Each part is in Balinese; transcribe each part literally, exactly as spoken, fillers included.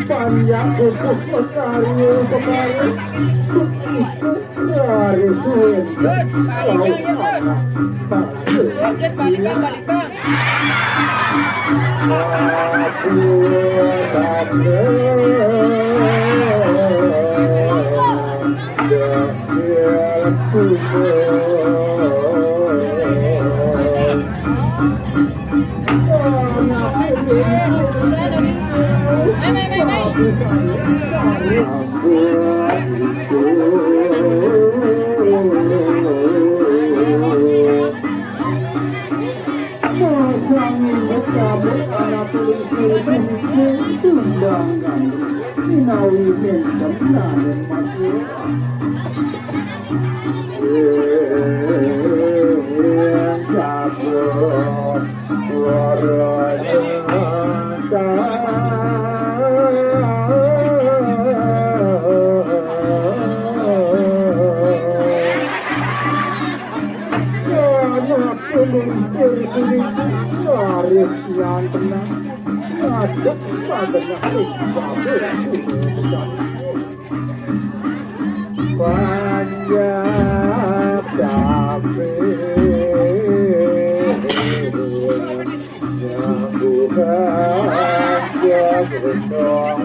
Panjang kukuh pekari pekari. Pekari suwin. Balikan, balikan. Masang nyambut-nyambut anak lelaki, tundang gandum, minawi minten nanen masih. Jablon, wara nyata. Anak pelintir kulit laris yang tenang, ngadep magenah ing babut. Panjak tapi nyambuhan jam renong.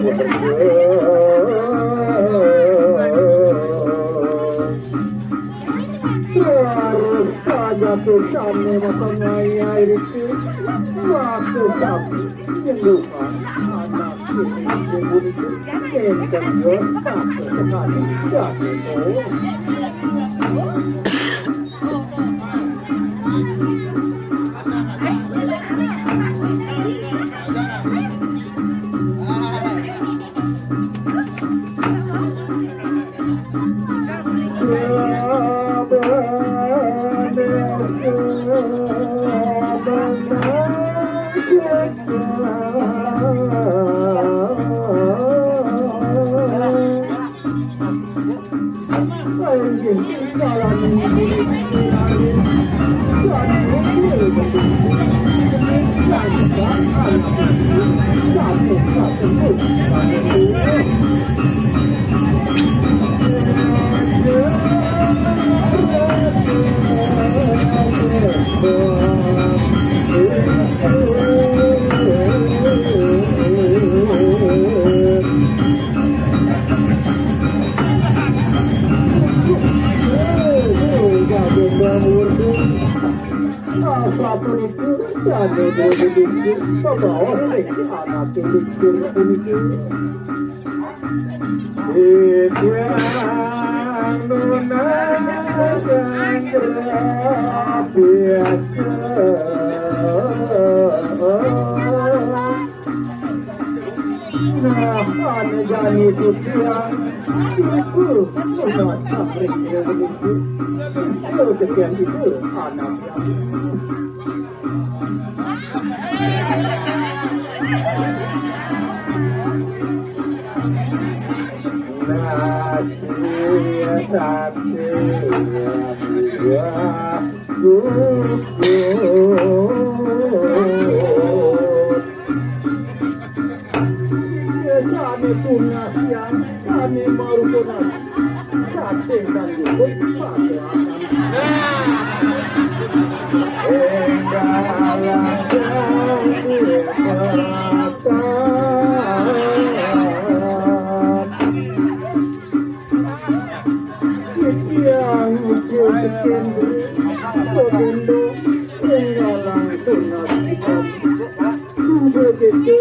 Terus saja tuh kami makan air itu. Waktu kami nyentuhan anak ini, enten yo tak sekali jatuh. Babaos ring anak licin puniki. Titiang nunas biasa. Nah, ane jani titiang, iku nunas ring puniki. Iku titiang iku anak. Sane tunas yang sane marupa nasi. Saking kang nyebut pakoanan. Ing dalam jati papan. Titiang ucul sekendri, sekendri, ing dalam tunas kita. Sudah gitu,